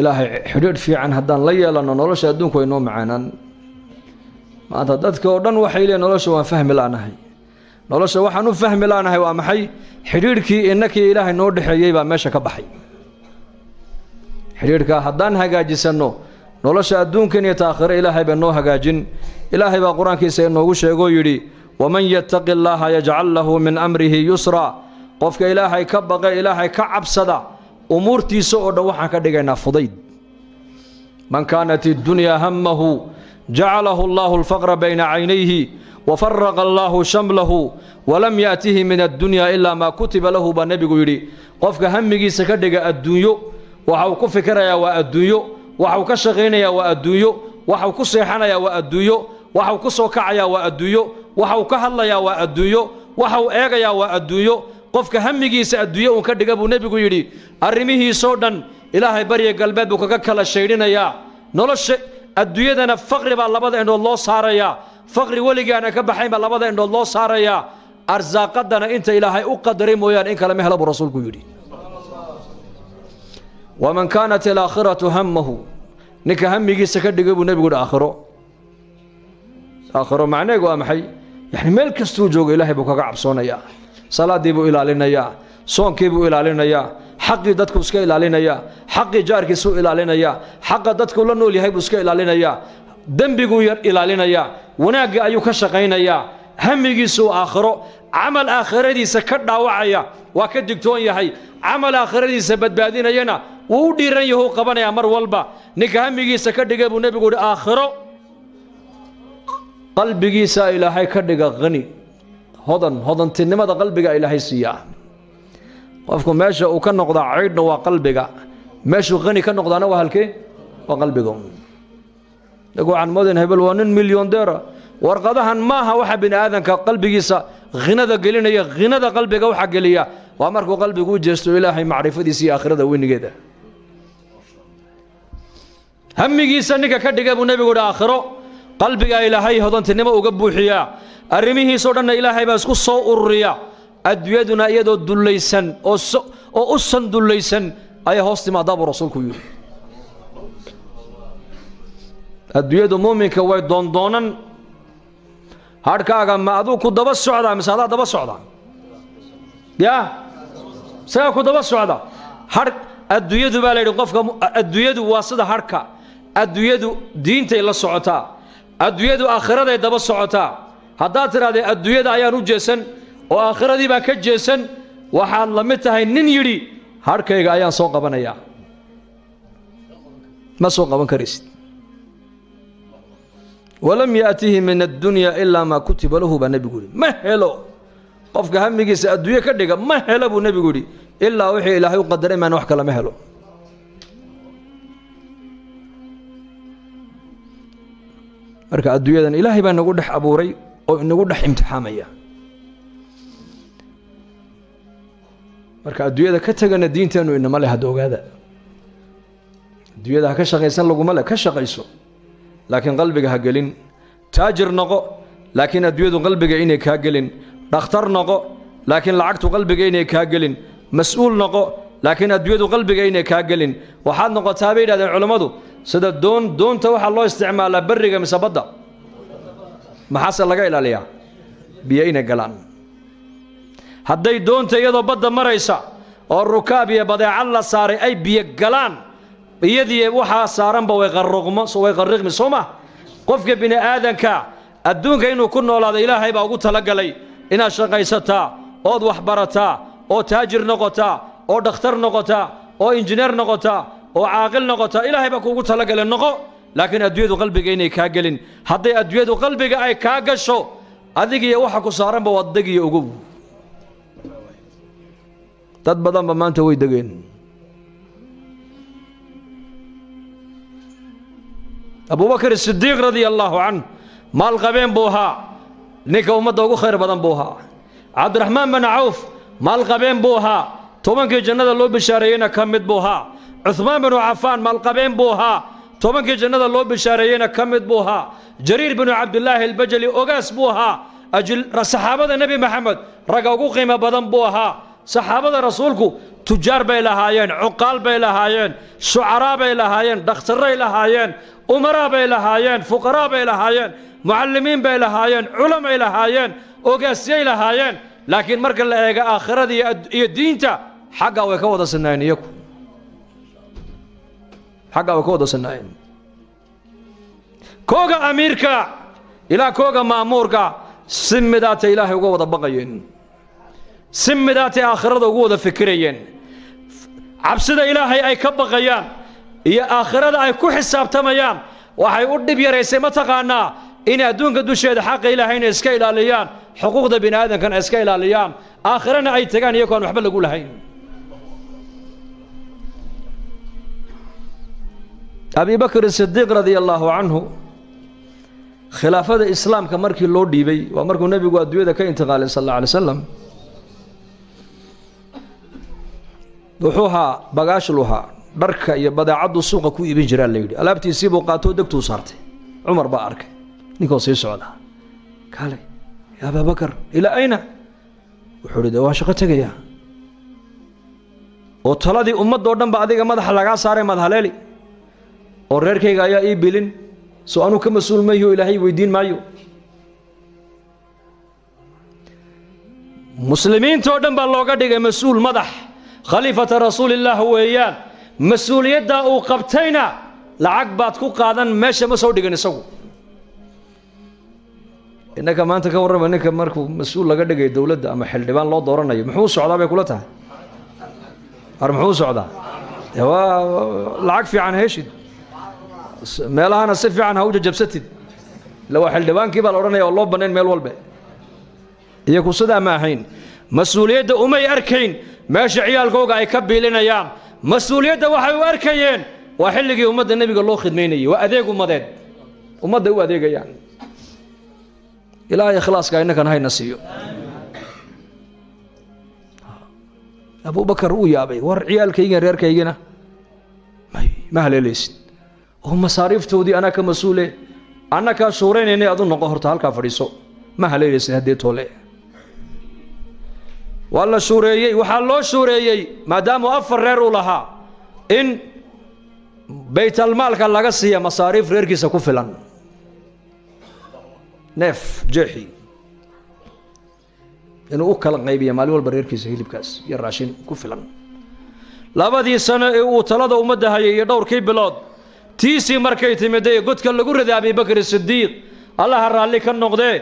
Ilaahay xidhiidh fiican haddaan la yeelanno, nolosha adduunku way noo macaanaan. Maanta dadka oo dhan waxay leeyiin nolosha waan fahmi la'nahay. Nolosha waxaan u fahmi la'nahay waa maxay? Xidhiidhkii innakii Ilaahay noo dhexeeyey baa meesha ka baxay. Xidhiidhkaa haddaan hagaajisanno, nolosha adduunkan iyo taakhiro Ilaahay baa noo hagaajin. Ilaahay baa qur-aankiisa inoogu sheegoo yidhi: "Waman yattaqi allaaha yajcal lahu min amrihi yusraa." Qofka Ilaahay ka baqa, Ilaahay ka cabsada, umuurtiisa oo dhan waxaan ka dhigaynaa fudayd. Man kaanat iddunyaa hammahu jacalahu allahu alfaqra bayna caynayhi wafaraqa allaahu shamlahu walam yaatihi min addunya ilaa maa kutiba lahu, baa nebigu yidhi. Qofka hamigiisa ka dhiga adduunyo, waxa uu ku fikirayaa waa adduunyo, waxa uu ka shaqaynayaa waa adduunyo, waxa uu ku seexanayaa waa adduunyo, waxa uu ku soo kacayaa waa adduunyo, waxa uu ka hadlayaa waa adduunyo, waxa uu eegayaa waa adduunyo. Qofka hamigiisa adduunyo uun ka dhiga, buu nebigu yidhi, arrimihiisoo dhan Ilaahay barya galbeed buu kaga kala shaydhinayaa. Nolosha adduunyadana faqri baa labada indhood loo saarayaa, faqri weligaana ka baxayn baa labada indhood loo saarayaa. Arsaaqadana inta Ilaahay u qadaray mooyaane in kale ma helo, buu rasuulku yidhi. Waman kaanat alaakhiratu hammahu, ninka hamigiisa ka dhigay, buu nebigu yidhi, aakhiro. Aakhiro macneegu waa maxay? Yani meel kastuu joogo Ilaahay buu kaga cabsoonayaa, salaaddii buu ilaalinayaa, soonkii buu ilaalinayaa, xaqii dadku iska ilaalinayaa, xaqii jaarkiisuu ilaalinayaa, xaqa dadku la nool yahay buu iska ilaalinayaa, dembiguu yar ilaalinayaa, wanaaggii ayuu ka shaqaynayaa. Hamigiisuu aakhiro, camal aakhiradiisa ka dhaawacaya waa ka digtoon yahay, camal aakhiradiisa badbaadinayana wuu u dhiiran yahu qabanayaa mar walba. Ninka hamigiisa ka dhigay, buu nebigu yidhi, aakhiro, qalbigiisaa Ilaahay ka dhiga hani, hodan. Hodantinimada qalbiga Ilaahay siiyaa. Qofku meesha uu ka noqdaa caydhna waa qalbiga, meeshuu hani ka noqdaana waa halkee? Waa qalbiga. Inagu waxaan moodayn hebel waa nin milyoondeera. Warqadahan maaha waxa bini aadanka qalbigiisa ghinada gelinaya. Ghinada qalbiga waxa geliya waa markuu qalbigu u jeesto Ilaahay macrifadiisa iyo aakhirada weynigeeda. Hamigiisa ninka ka dhiga, buu nebigu yidhi, aakhiro, qalbigaa Ilaahay hodantinimo uga buuxiyaa, arrimihiisoo dhanna Ilaahay baa isku soo ururiya. Adduunyaduna iyadoo dullaysan oo u san dullaysan ayaa hoos timaadaa, buu rasuulku yidhi. Adduunyadu muuminka way doondoonan. Hadhkaaga ma aduu ku daba socdaa mise adaa daba socda? Yaa isagaa ku daba socda hadh adduunyadu, baa la yidhi. Qofka adduunyadu waa sida hadhka. Adduunyadu diintay la socotaa, adduunyadu aakhiraday daba socotaa. Haddaad tidhahdee adduunyada ayaan u jeesan oo aakhiradii baan ka jeesan, waxaad la mid tahay nin yidhi hadhkayga ayaan soo qabanayaa. Ma soo qaban karaysid. Walam yaatihi min addunya ilaa maa kutiba lahu, baa nebigu yidhi. Ma helo qofka hamigiisa adduunye ka dhiga, ma helo, buu nebigu yidhi, ilaa wixii Ilaahay u qadaray maan wax kale ma helo. Marka adduunyadan Ilaahay baa nagu dhex abuuray oo inagu dhex imtixaamaya. Marka adduunyada ka tegana diinteennu inama leh. Hadda ogaada, adduunyada ha ka shaqaysan laguma leh. Ka shaqayso, laakiin qalbiga ha gelin. Taajir noqo, laakiin adduunyadu qalbiga inay kaa gelin. Dhakhtar noqo, laakiin lacagtu qalbiga inay kaa gelin. Mas-uul noqo, laakiin adduunyadu qalbiga inay kaa gelin. Waxaad noqotaa, bay yidhahdeen culammadu, sida doon. Doonta waxaa loo isticmaalaa berriga mise badda? Maxaase laga ilaaliyaa? Biyo inay galaan. Hadday doonta iyadoo badda maraysa oo rukaab iyo badeecad la saaray ay biyo galaan, iyadii waxaa saaranba way qarruqmo, way qarriqmi, soo ma? Qofka bini aadanka adduunka inuu ku noolaado Ilaahay baa ugu talagalay. Inaad shaqaysataa ood wax barataa oo taajir noqotaa oo dhakhtar noqotaa oo injineer noqotaa oo caaqil noqotaa Ilaahay baa kuugu talagalay. Noqo, laakiin adduunyadu qalbiga inay kaa gelin. Hadday adduunyadu qalbiga ay kaa gasho, adigiyo waxa ku saaranba waad degiyo. Ogow, dad badanba maanta way degeen. Abubakar Sidiiq radia allaahu canh maalqabeen buu ahaa, ninka ummadda ugu khayr badan buu ahaa. Cabdiraxmaan bin Cawf maalqabeen buu ahaa, 10kii jannada loo bishaareeyeyna ka mid buu ahaa. Cuhmaan binu Cafaan maalqabeen buu ahaa, 10kii jannada loo bishaareeyeyna ka mid buu ahaa. Jariir binu Cabdilaahi Albajali ogaas buu ahaa, saxaabada Nebi Maxamed ragga ugu qiimo badan buu ahaa. Saxaabada rasuulku Tujaar bay lahaayeen, cuqaal bay lahaayeen, shucaraa bay lahaayeen, dhakhtarray lahaayeen, umaraa bay lahaayeen, fuqaraa bay lahaayeen, mucallimiin bay lahaayeen, culamay lahaayeen, ogaasyay lahaayeen. Laakiin marka la eego aakhirada iyo diinta, xaggaa way ka wada sinaayeen iyaku, xaggaa way ka wada sinaayeen. Kooga amiirka ilaa kooga ma'muurka si midaatay Ilaahay uga wada baqayeen, si midaatay aakhirada ugu wada fikirayeen. Cabsida Ilaahay ay ka baqayaan iyo aakhirada ay ku xisaabtamayaan waxay u dhib yaraysay, ma taqaanaa, inay adduunka dusheeda xaqa Ilaahayna iska ilaaliyaan, xuquuqda bini aadamkana iska ilaaliyaan, aakhirana ay tagaan iyagoo aan waxba lagu lahayn. Abi Bakr Sidiiq radia allaahu canhu khilaafada islaamka markii loo dhiibay, waa markuu nebigu adduunyada ka intiqaalay sal alla alay wasalam, wuxuu ahaa bagaashluhaa, dharka iyo badeecaddu suuqa ku iibin jiraa la yidhi. Alaabtiisii buu qaatoo degtuu saartay. Cumar baa arkay ninkoo sii socda. Kaale ya Abaabakar, ilaa ayna? Wuxuu ihi, de waan shaqo tegayaa. Oo taladii ummaddoo dhan ba adiga madaxa lagaa saaray, maad haleeli? Oo reerkayga ayaa ii bilin, soo anuu ka mas-uul mayo, Ilaahay weydiin maayo? Muslimiintoo dhan baa looga dhigay mas-uul, madax, khaliifata rasuulillaah weeyaan. Mas-uuliyaddaa uu qabtayna lacag baad ku qaadan meesha ma soo dhigin isagu. Innaka maanta ka warrama, ninka markuu mas-uul laga dhigayo dowladda ama xildhibaan loo dooranayo, muxuu u socdaa bay kula tahay? Har muxuu u socdaa? Dee waa lacag fiican heshid, meelahana si fiican ha u jajabsatid, illa waa xildhibaankii baa la odhanaya oo loo bannayn meel walbe. Iyaku sidaa ma ahayn. Mas-uuliyadda umay arkayn meesha ciyaalkooga ay ka biilinayaan. Mas-uuliyadda waxay u arkayeen waa xilligii ummadda nebiga loo khidmaynayay, waa adeeg ummadeed, ummadday u adeegayaan. Ilaahay ikhlaaska innakan hayna siiyo. Abubakar uu yaabay, war ciyaalkaygiina reerkaygina may ma haleelaysid, oo masaariiftoodii anaa ka mas-uule, annakaa shuuraynaynay, adu noqo horta halkaa fadhiiso, ma haleelaysid haddii toole. Waa la shuureeyey. Waxaa loo shuureeyey, maadaamuu 4 reer uu lahaa, in baytalmaalka laga siiya masaariif reerkiisa ku filan, neef jeexi inuu u kala qaybiya maalin walba reerkiisa, hilibkaas iyo raashin ku filan. 2dii sano ee uu talada ummadda hayay iyo dhowrkii bilood, tiisii markay timiday godka lagu riday Abibakr Sidiiq, Allaha raalli ka noqdee,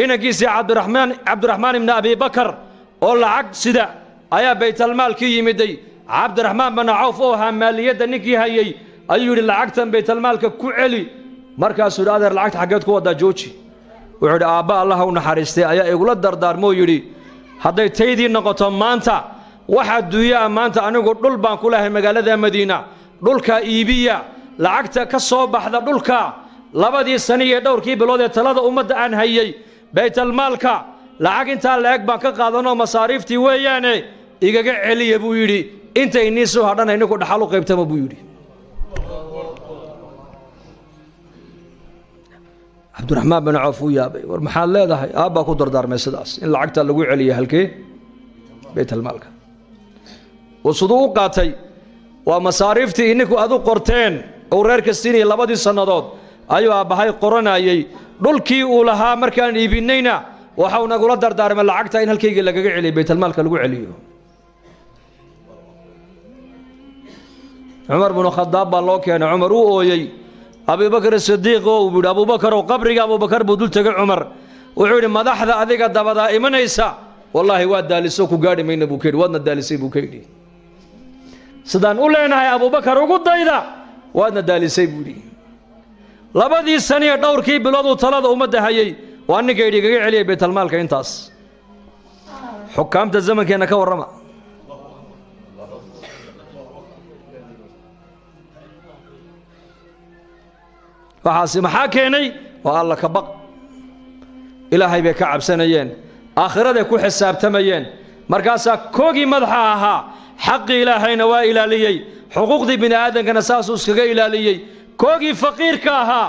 inankiisii Cabdiraxmaan ibni Abibakar oo lacag sida ayaa baytalmaalkii yimiday. Cabdiraxmaan bana Cawf oo ahaa maaliyadda ninkii hayay ayuu yidhi, lacagtan baytalmaalka ku celi. Markaasuu yidhi, adeer, lacagta xaggeed ku waddaa? Jooji. Wuxuu yidhi, aabba Allaha u naxariistay ayaa igula dardaarmoo yidhi, hadday taydii noqoto maanta wax adduunyaa maanta anigu dhul baan ku lehay magaalada Madiina, dhulka iibiya, lacagta ka soo baxda dhulka 2dii sani iyo dhowrkii bilood ee talada ummadda aan hayay, baytalmaalka lacag intaa la-eg baan ka qaadanoo masaariiftii weeyaane igaga celiya buu yidhi. Inta inii soo hadhana ininku dhaxal u qaybtama buu yidhi. Cabdiraxmaan bin Cawf uu yaabay, war maxaad leedahay? Aabbaa ku dardaarmay sidaas in lacagta lagu celiya halkee? Baytalmaalka. Uu siduu u qaatay, waa masaariiftii ininku aad u qorteen uu reerka siinayay 2dii sannadood ayuu aabbahay qoranayey. Dhulkii uu lahaa markaan iibinayna waxau nagula dardaarmay lacagta in halkaygii lagaga celiyo, baytalmaalka lagu celiyo. Cumar binu Khadaab baa loo keenay. Cumar uu ooyey. Abibakr Sidiiq oo uu yidhi, Abuubakarow, qabriga Abubakar buu dul tegay Cumar. Wuxuu yidhi, madaxda adiga dabadaa imanaysa wallaahi waa daaliso, ku gaadhi mayna buu ka yidhi, waadna daalisay buu ka yidhi. Sidaan u leenahay Abubakar ugu dayda, waadna daalisay buu yidhi. 2dii saniyo dhowrkii bilooduu talada ummadda hayay waa ninka yidhi igaga celiyay baytalmaalka intaas. Xukaamta zamankeenna ka warrama. Waxaasi maxaa keenay? Waa Alla ka baq. Ilaahay bay ka cabsanayeen, aakhiraday ku xisaabtamayeen. Markaasaa koogii madaxa ahaa xaqii Ilaahayna waa ilaaliyey, xuquuqdii bini aadamkana saasuu iskaga ilaaliyey. Koogii faqiirka ahaa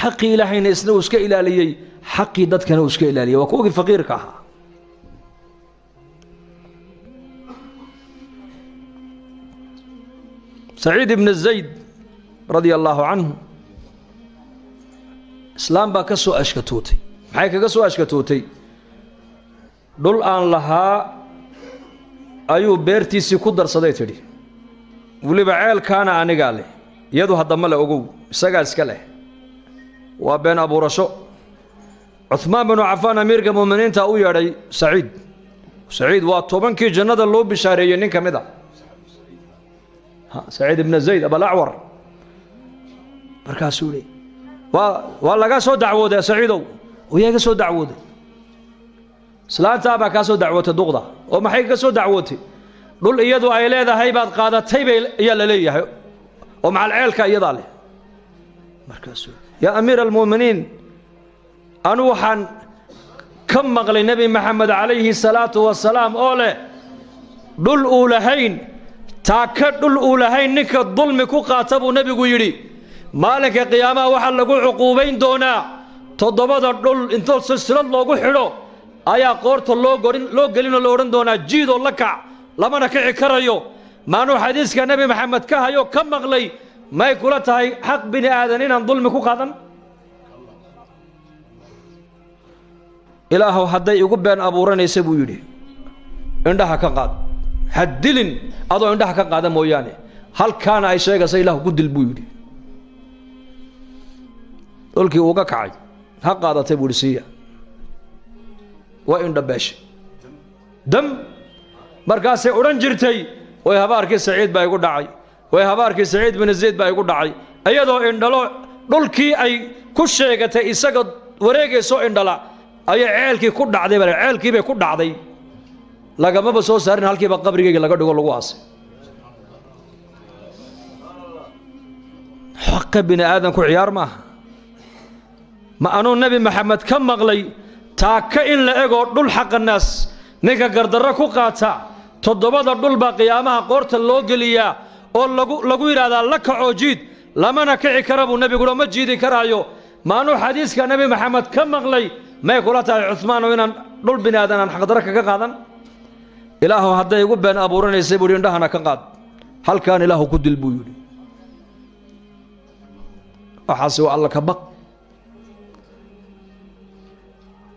xaqii Ilaahayna isna uu iska ilaaliyey, xaqii dadkana uu iska ilaaliyey. Waa koogii faqiirka ahaa. Saciid ibnu Zayd radia allaahu canhu islaam baa ka soo ashkatootay. Maxay kaga soo ashkatootay? Dhul aan lahaa ayuu beertiisii ku darsaday tidhi, weliba ceelkaana anigaa leh, iyadu haddama le ogow, isagaa iska leh. Waa been abuurasho. Cuhmaan binu Cafaan amiirka mu'miniinta u yeedhay Saciid. Saciid waa 10kii jannada loo bishaareeyey nin ka mid a, Saciid ibna Zayd Abalacwar. Markaasuu yihi, waa laga soo dacwooday Saciidow. Yaa iga soo dacwooday? Islaantaa baa kaa soo dacwootay, duqda. Oo maxay ka soo dacwootay? Dhul iyadu ay leedahay baad qaadatay bay ayaa la leeyahay, oo macal ceelka iyadaa leh. Markaasuu, yaa amiira almu'miniin, anu waxaan ka maqlay Nebi Maxamed calayhi salaatu wasalaam oo leh, dhul uu lahayn, taaka dhul uu lahayn ninka dulmi ku qaata buu nebigu yidhi, maalinka qiyaamaha waxaa lagu cuquubayn doonaa 7da dhul intoo silsilad loogu xidho ayaa qoorta loo gelinoo la odhan doonaa jiidoo la kac, lamana kici karayo. Maanuu xadiiska Nebi Maxamed ka hayo ka maqlay, may kula tahay xaq bini aadan inaan dulmi ku qaadan? Ilaahow hadday igu been abuuranaysa buu yidhi, indhaha ka qaad, ha dilin adoo indhaha ka qaada mooyaane, halkaana ay sheegaysa Ilaahu ku dil buu yidhi. Dhulkii uuga kacay, ha qaadatay buu yidhi, siiya. Waa indhabeeshay dam. Markaasay odhan jirtay, way habaarkii Saciid baa igu dhacay, way habaarkii Saciid bin Zayd baa igu dhacay. Iyadoo indhalo dhulkii ay ku sheegatay isaga wareegayso indhala ayay ceelkii ku dhacday, baa ceelkii bay ku dhacday, lagamaba soo saarin, halkiiba qabrigeyga laga dhigo lagu aasay. Xaqa bini aadanku ciyaar maaha. Ma anuu Nebi Maxamed ka maqlay taaka in la egoo dhul xaqa naas ninka gardarro ku qaata, 7da dhul baa qiyaamaha qoorta loo geliyaa oo lagu yidhaahdaa la kacoo jiid, lamana kici kara buu nebiguna, ma jiidi karaayo. Maanuu xadiiska Nebi Maxamed ka maqlay, may kula tahay Cuhmaano inaan dhul bini aadan aan xaqdarro kaga qaadan? Ilaahu hadday igu been abuuranaysay buu yidhi, indhahana ka qaad, halkaan Ilaahu ku dil buu yidhi. Waxaasi waa Alla ka baq.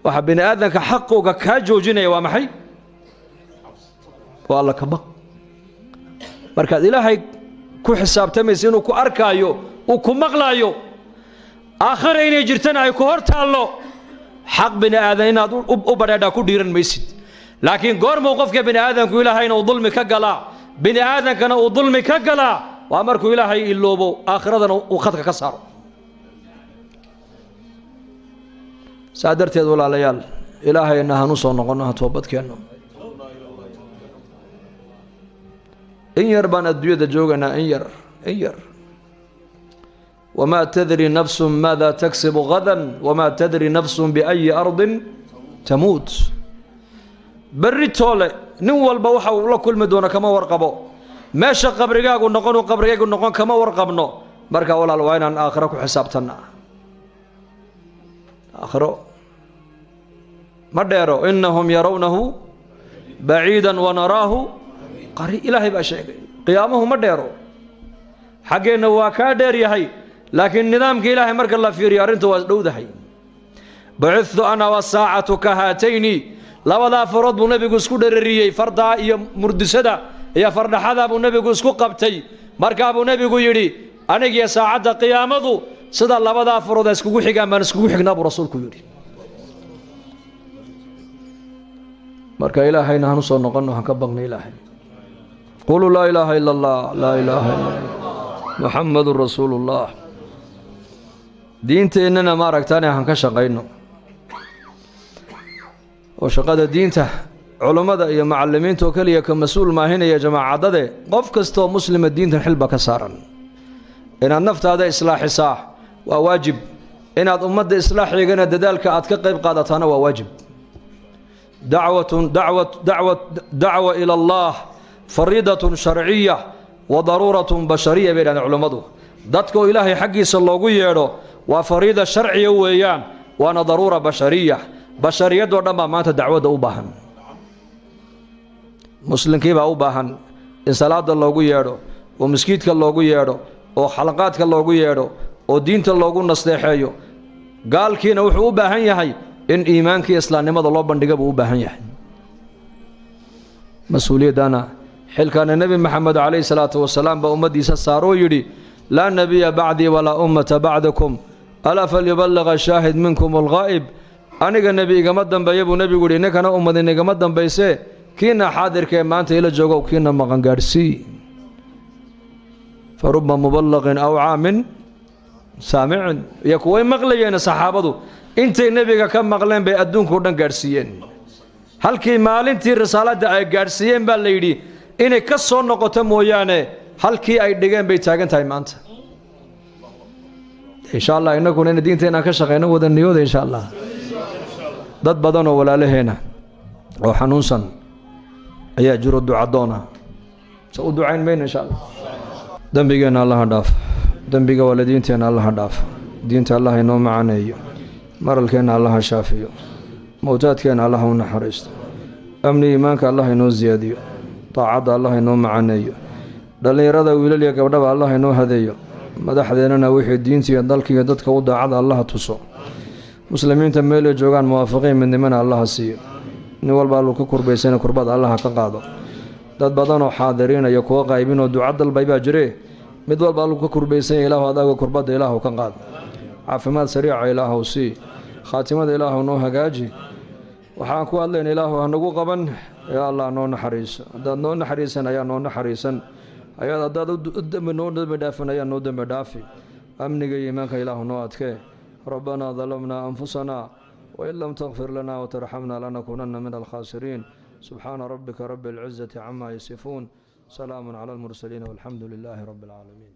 Waxa bini aadanka xaqooga kaa joojinaya waa maxay? Waa Alla ka baq. Markaad Ilaahay ku xisaabtamaysa inuu ku arkaayo, uu ku maqlaayo, aakhara inay jirtana ay ku hor taallo, xaq bini aadan inaad u badheedhaa ku dhiiran maysid. Laakiin goormuu qofka bini aadanku Ilaahayna uu dulmi ka galaa, bini aadankana uu dulmi ka galaa? Waa markuu Ilaahay iloobo, aakhiradana uu khadka ka saaro. Saa darteed walaalayaal, Ilaahayna hanu soo noqonno, ha toobadkeenno. In yar baan adduunyada joogaynaa, in yar, in yar. Wamaa tadri nafsun maada taksibu gadan, wamaa tadri nafsun biayi ardin tamuut. Berri toole nin walba waxa uu la kulmi doono kama warqabo, meesha qabrigaagu noqon uu qabrigaygu noqon kama warqabno. Marka walaal, waa inaan aakhiro ku xisaabtannaa. Aakhiro ma dheero, inahum yarawnahu baciidan wanaraahu qari. Ilaahay baa sheegay qiyaamuhu ma dheero, xaggeenna waa kaa dheer yahay, laakiin nidaamka Ilaahay marka la fiiriyo arrintu waa dhowdahay. Bucithtu ana wasaacatu ka haatayni, labadaa farood buu nebigu isku dherariyey, fardaa iyo murdisada iyo fardhaxada buu nebigu isku qabtay. Markaa buu nebigu yidhi, anigiyo saacadda qiyaamadu sida labadaa farood ay iskugu xigaan baan iskugu xignaa buu rasuulku yidhi. Marka Ilaahayna hanu soo noqonno, han ka baqna Ilaahay. Quluu laa ilaaha ila allah, laa ilaaha illa allah, Muxamadun rasuulu ullah. Diinteennana maaragtaane han ka shaqayno, oo shaqada diinta culummada iyo macallimiinta oo keliya ka mas-uul maahinaya jamaacadade, qof kastaoo muslima diintan xilba ka saaran. Inaad naftaada islaaxisaa waa waajib, inaad ummadda islaaxeegana dadaalka aad ka qayb qaadataana waa waajib. Dacwatun dacwa dacwa dacwa ila allah fariidatun sharciya wa daruuratun bashariya bay yidhahdeen culummadu. Dadka oo Ilaahay xaggiisa loogu yeedho waa fariida sharciya weeyaan, waana daruura bashariya. Bashariyadoo dhan baa maanta dacwadda u baahan. Muslimkiibaa u baahan in salaada loogu yeedho, Oo maskiidka loogu yeedho, oo xalaqaadka loogu yeedho, oo diinta loogu nasteexeeyo. Gaalkiina wuxuu u baahan yahay in iimaanka iyo islaamnimada loo bandhiga buu u baahan yahay. Mas-uuliyaddaana, xilkaana, Nebi Maxamed calayhi salaatu wasalaam baa ummaddiisa saaroo yidhi: "Laa nebiya bacdii walaa ummata bacdakum, alaa falyuballiq ashaahid minkum alghaa'ib." Aniga nebi igama dambeeya buu nebigu yidhi, ninkana ummadin igama dambaysee, kiina xaadirka ee maanta ila joogow, kiina maqan gaadhsii. Fa ruba muballaqin awcaa min saamicin. Iyo kuway maqlayeen saxaabadu, intay nebiga ka maqleen bay adduunka o dhan gaadhsiiyeen. Halkii maalintii risaaladda ay gaadhsiiyeen baa la yidhi inay ka soo noqoto mooyaane, halkii ay dhigeen bay taagan tahay maanta. Insha Allah innaguna ina diinta inaan ka shaqeyno wada niyooda, insha Allah. Dad badan oo walaalaheena oo xanuunsan ayaa jiro, ducadoona se u ducayn mayno, insha Allah. Dembigeenna Allaha dhaaf, dembiga waalidiinteenna Allaha dhaaf, diinta Allah inoo macaneeyo, maralkeenna Allaha shaafiyo, mowtaadkeenna Allah u naxariisto, amni iimaanka Allah inoo siyaadiyo, daacadda Allah inoo macaneeyo, dhallinyarada wiilal iyo gabdhaba Allah inoo hadeeyo, madaxdeennana wixii diinta iyo dalka iyo dadka u daacada Allaha tuso, muslimiinta meelay joogaan muwaafaqiin midnimana Allaha siiyo, nin walba alluu ka kurbaysana kurbada Allaha ka qaado. Dad badanoo xaadiriin iyo kuwo qaybinoo duca dalbay baa jiree, mid walba alluu ka kurbaysanya, Ilaahu adaaga kurbadda Ilaahu ka qaad, caafimaad sariica Ilaahu sii, khaatimada Ilaahu noo hagaaji. Waxaan ku hadlayna Ilaahu hanagu qaban. Yaa Allah, noo naxariiso. Haddaad noo naxariisan ayaa noo naxariisan ayaad, haddaad noo dembi dhaafan ayaa noo dembi dhaafi. Amniga iyo iimaanka Ilaahu noo adkee. Rabbanaa dalamnaa anfusanaa wain lam takfir lana watarxamna lanakuunanna min alkhaasiriin. Subxaana rabbika rabi اlcizati cama yasifuun, salaamu cala almursaliin, walxamdu lilaahi rabbi اlcaalamiin.